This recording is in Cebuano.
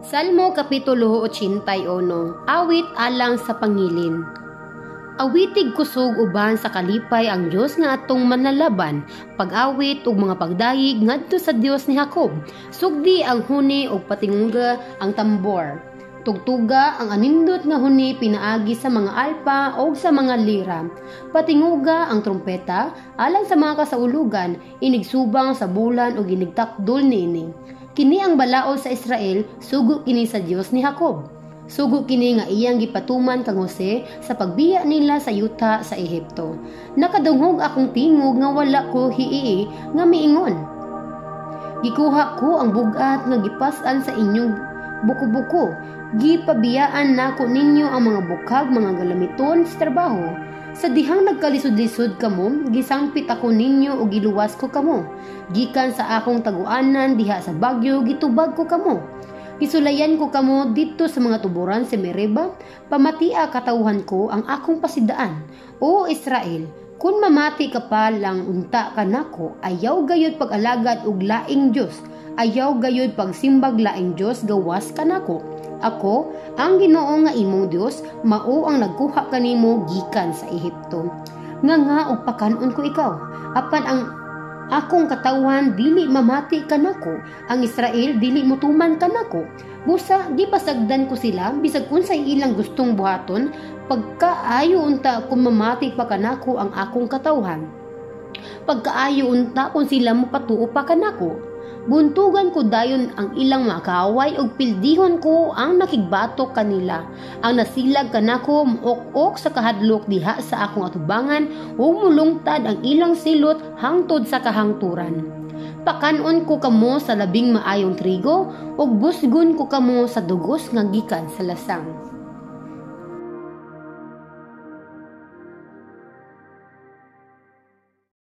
Salmo Kapitulo 81. Awit alang sa pangilin. Awitig kusog uban sa kalipay ang Dios nga atong manlalaban, pag-awit ug mga pagdayeg ngadto sa Dios ni Jacob. Sugdi ang huni ug patinguga ang tambor. Tugtuga ang anindot nga huni pinaagi sa mga alpa o sa mga lira. Patinguga ang trumpeta alang sa mga kasaulugan, inigsubang sa bulan ug inigtakdol niini. Kini ang balaod sa Israel, sugo kini sa Dios ni Jacob. Sugo kini nga iyang gipatuman kang Jose sa pagbiya nila sa yuta sa Ehipto. Nakadungog akong tingog nga wala ko hiii nga miingon: "Gikuha ko ang bugat nga gipas-an sa inyong buko-buko. Gipabiyaan nako ninyo ang mga bukag, mga galamiton sa trabaho. Sa dihang nagkalisod-lisod kamo, gisangpit ako ninyo ug giluwas ko kamo. Gikan sa akong taguanan diha sa Bagyo, gitubag ko kamo. Gisulayan ko kamo didto sa mga tuboran sa Meriba. Pamatia, katawhan ko, ang akong pasidaan. O Israel, kun mamati ka pa lang unta kanako, ayaw gayud pag-alagad og laing Dios, ayaw gayud pagsimbag laing Dios gawas kanako. Ako, ang Ginoo nga imong Dios, mao ang nagkuha kanimo gikan sa Ehipto. Nga nga og pakan-on ko ikaw. Apan ang akong katawhan dili mamati kanako, ang Israel dili motuman kanako. Busa gipasagdan ko sila bisag unsay ilang gustong buhaton, pagkaayo unta kung mamati pa kanako ang akong katawhan. Pagkaayo unta kung sila mopatuo pa kanako. Buntugan ko dayon ang ilang mga kaaway ug pildihon ko ang nakigbatok kanila. Ang nasilag kanako muok-ok sa kahadlok diha sa akong atubangan ug mulungtad ang ilang silot hangtod sa kahangturan. Pakan-on ko kamo sa labing maayong trigo ug busgon ko kamo sa dugos nga gikan sa lasang."